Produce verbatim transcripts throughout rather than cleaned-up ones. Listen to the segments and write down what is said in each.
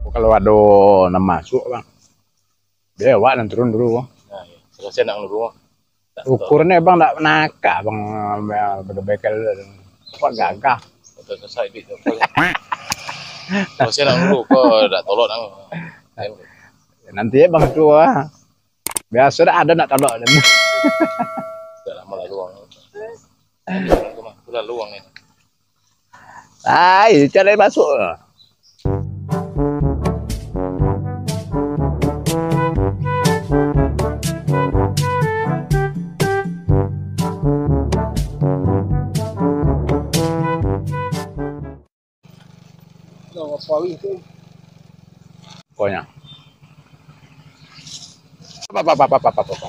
Kalau ado nan masuak, Bang, biar awak nan turun dulu, Bang. Nah, iyo. Salasai nak dulu, Bang. Ukurannyo, Bang, ndak nakak, Bang, bekel-bekel. Awak gagah. Salasai duit tu. Salasai nak dulu, ko dak tolok nang. Nanti, Bang, tu, ah. Biaso dak ado nak tolok. Dak lamo lalu, Bang. Itulah luang ni. Ai, cari masuk. Pokoknyo. Apa, apa, apa, apa, apa, apa, apa?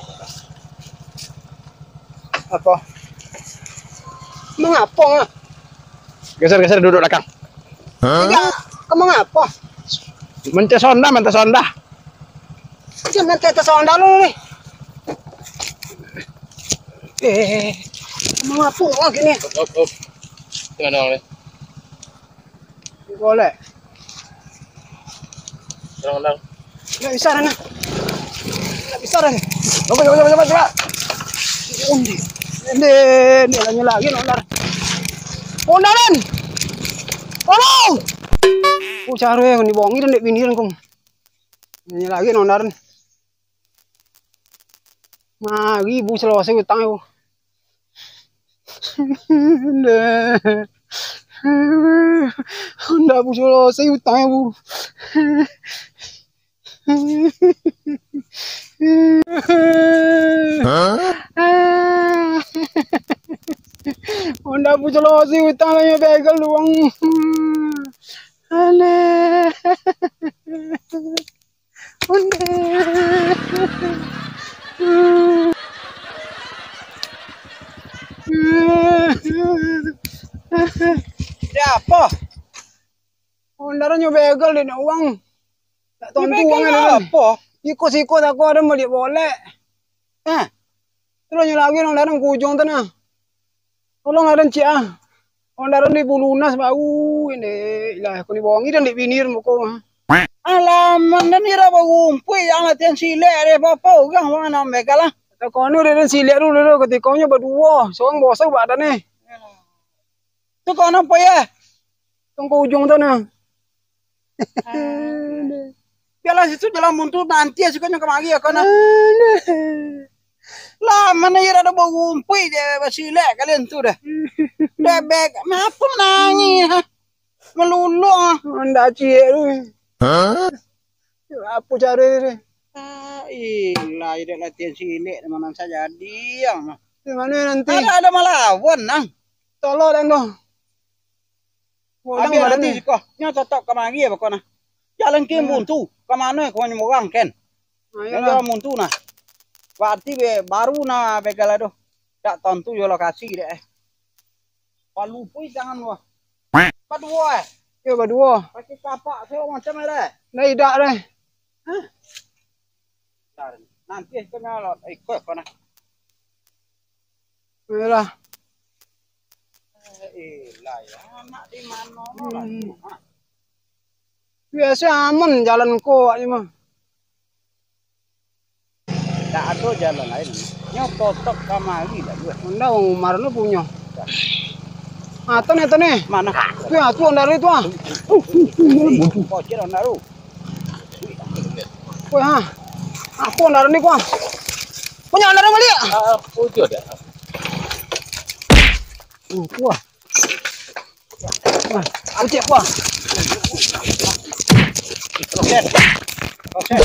Apa? Mangapo, ah? Geser, geser, duduk belakang. Indak, ka mangapo? Mantes sonda, mantes sonda. Jan mantes sonda lu ni. Eh, mangapo lagi ni? Op, op, op. Tengah doang ni. Golek. Tenang, tenang. Ndak bisa dah, nah. Ndak bisa dah. Coba, coba, coba, coba, coba. Undi. Ini, ini, ini lagi, Ondar. Ondaran! Tolong! Oh, caro yo, ni bongi dan dek bini dan kong. Ini lagi, Ondaran. Mari, Bu, selawase utang, Bu. Ndak. Ndak, Bu, selawase utang, Bu. Ndak, Bu, selawase utang, lah, yo, begal uang. Alah. Ondeh. Dek apo? Ondaran nyo begal dek nak uang. Tak tontu uang begal apo? Iko siko tako ado maliek bolek. Hah? Tu lah nyo lagi nang dalam kujong tu nah. Tolong lah, Ran, ciek, ah. Ondaran ni bulunas bau, ini. Ilah, aku ni bongi dan dek bini muko, ah. Alamak, dan ira barumpuik yang latihan silek deh, apa-apa urang bang nak begal lah. Takono dek silek dulu, dulu, katikonyo baduo, sorang bosau badan ni. Tu kono apa ya? Tunggu ujung tu nah. Biarlah situ jalan buntu, nanti sikonyo kamari ya, kono. Lah, mana ya ado barumpuik je, basilek kalian tu dah. Bebek, ngapa manangis, ha? Melulung, ha? Ndak ciek tu. Hah? Apo caro ni? Ah, ilah, idak latihan silek, mana sajadi, yang. Di mana nanti? Ada, ada malawan, nang. Tolong, Danggo. Abih nanti siko, nyo totop kamari bako nah. Jalan kin buntu, ka mano ko nyo urang ken? Nyo jalan buntu nah. Berarti be, baru nah begal ado. Dak tantu yo lokasi dek eh. Palupui tangan gua. Baduo eh. Yo baduo. Pakai kapak segala macam eh deh. Nah idak deh. Hah? Nanti ko nyo ikut ko nah. Iyolah. Eh, ilah, ya, anak di mano lah tu, ha? Biaso aman jalan ko awak ni mah. Tak ado jalan lain. Nyo totop kamari lah juo. Honda Umar lo punyo. Ah, tu ni, tu ni. Mano? Tu ah, tu Honda tu ah. Bocil Honda tu. Wah, ha. Apo Honda ni, kuah? Punyo Honda baliak. Ah, punyo dah. Hmm, kuah. Wah, ancik kuah. Proses. Proses.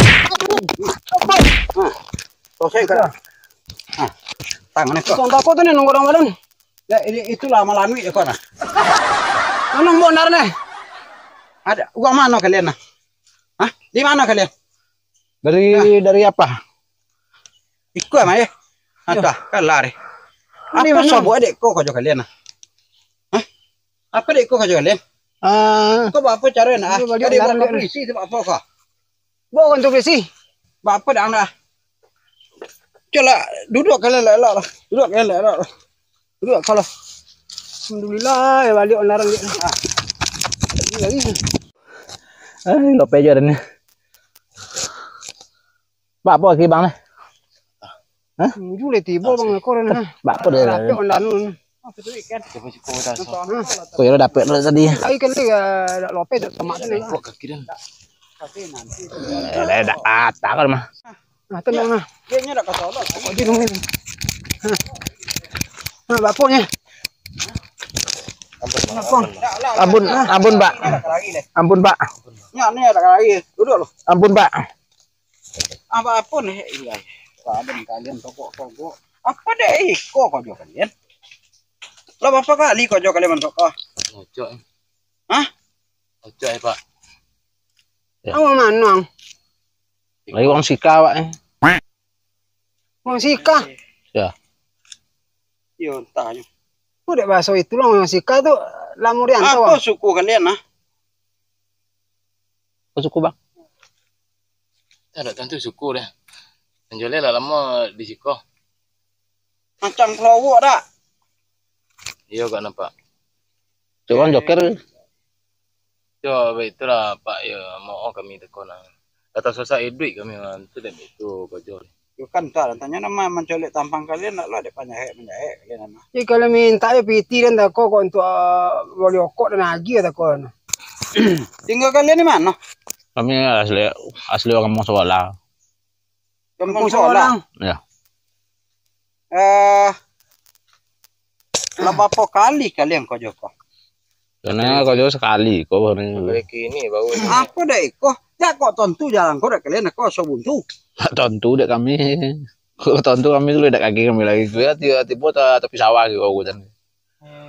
Apo? Ha. Proses ka. Ha. Tangan ko. Tang tako tu ni nunggu orang malam. Ya, ini itulah malam ni ko nah. Anu mbok Honda ni. Ada, urang mano kalian nah? Hah? Di mano kalian? Dari, dari apa? Iko mah eh. Ada, kalah deh. Apo sobo dek ko kajo kalian nah? Hah? Apo dek ko kajo kalian? Ah. Ko baapo caro nak? Kadi baliak bawa ka polisi tu baapo ko? Bawa ka polisi. Baapo dah anda? Cubolah duduk kalian elok-elok lah. Duduk kalian elok-elok lah. Duduk kalau. Alhamdulillah, ya baliak Honda dia. Ah. Ini lagi. Eh, lope jo den. Bak apo kaki bang ni? Hah? Tuju lah tibo bang, kau dah nah. Bak apo dah? Rapek Honda nu. Kau yo dapek lo tadi. Ai kan ni, ah, dak lope dak tamak tu ni. Kaki den. Eh, dah patah kan mah. Nah, tenang nah. Dia nyo dak kasolok. Kok dia nunggu ni? Nah, bapaknya. Bapang. Ampun, ampun, Pak. Ampun, Pak. Nyo ni dak lagi. Duduk lu. Ampun, Pak. Apa-apa ni, iya. Kalian tokok-tokok. Apa dek iko kau jual kalian? Lah berapa kali kau jual kalian mantok kau? Ngocok. Hah? Ngocok, eh, Pak. Ya. Awak manang. Lagi uang sika, Pak, eh. Uang sika? Ya. Yo, entah nyo. Kok dek bahaso itu lah, uang sika tu lah murian tu. Apa suku kalian, ah? Apa suku, Bang? Tidak tentu suku dah. Menjualnya lah lama di siko. Macam kelowok dak? Iyo, kok nampak. Cuman joker. Yo, baik itulah, Pak. Yo, mau kami teko nah. Kata susah iduik kami, man. Tu dah itu, kau jual. Yo kan, tak ada tanya nama mancolek tampang kalian, nak lo ada panjahek-panjahek kalian nama. Jadi kalau minta yo piti dan tako kok untuk, ah, bali okok dan agi tako nah. Tinggal kalian di mana? Kami asli, asli orang Kampung Sekolah. Kampung Sekolah. Ya. Eh, lah berapa kali kalian kau Joko? Karena kau Joko sekali, kau baru. Sekali kini baru. Apa dah iko? Dak kok tentu jalan kau dak kalian kau so buntu. Tak tentu dek kami. Kau tentu kami tu dak kaki kami lagi. Kau ya tiba, tiba ta-, tapi sawah gitu kau tadi.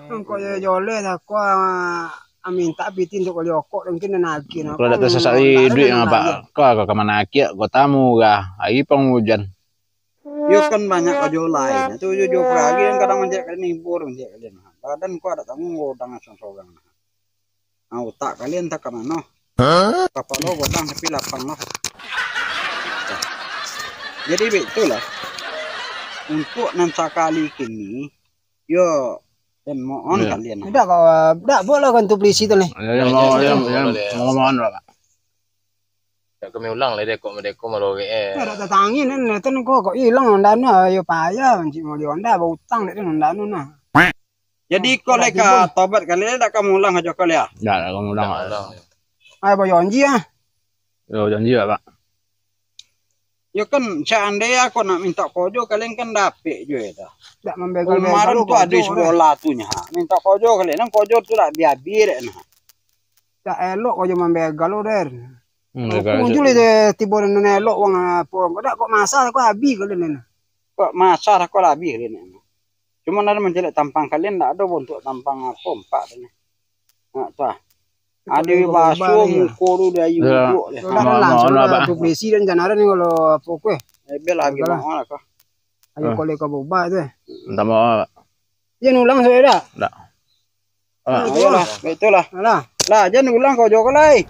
Kok yo joleh tako, ah, minta piti untuk bali okok mungkin dan agi nah. Kalau dak tersesat di duit ngapa? Kau, kau kemana aki? Kota murah, hari penghujan. Yo kan banyak kau jual lain. Tu jo jual peragi kan kadang mancak kalian hibur mancak kalian. Badan kau ada tanggung kau utang sorang-sorang. Nah, utak kalian tak ke mano? Kapalo godang tapi lapang lah. Jadi baitulah. Untuk nan sakali kini, yo, dan mohon kalian. Dak kau, dak buat lah kan tu polisi tu ni. Ya, ya, mau, ya, ya, mau mohon lah, Pak. Dak kami ulang lah dek kok, dek kok malorek, eh. Dak tatangi ni, ni tu kok, kok ilang Honda nu, ayo payah mancik moli Honda, bautang dek Honda nu nah. Jadi kau lai ka tobat kali, dak ka mulang ajo kau lai? Dak, dak ka mulang. Dak mulang. Ai, bajanji ah. Yo, janji lah, Pak. Yo kan, seandainya kau nak minta kojo, kalian kan dapek jo itu. Dak mambegal. Kemarin tu habis bola tu nya. Minta kojo kalian, nang kojo tu dak biabi dek nah. Dak elok kojo mambegal lo der. Hmm, muncul itu tibo nan elok wang apo. Dak kok masa kok habis kalian ni. Kok masa kok habis kalian ni. Cuma ada mencari tampang kalian, ndak ada bentuk tampang apo, empat ni. Nak tu ah. Ada baso muko tu dari ujung dia. Udah lah, sudah tu polisi dan janaran ni kalau apo kue. Eh, bel lagi mau lah kau. Ayo kau leka boba tu. Minta maaf. Jan ulang sudah dak? Dak. Ayolah, baitulah. Alah. Lah, jan ulang kau jawab lai.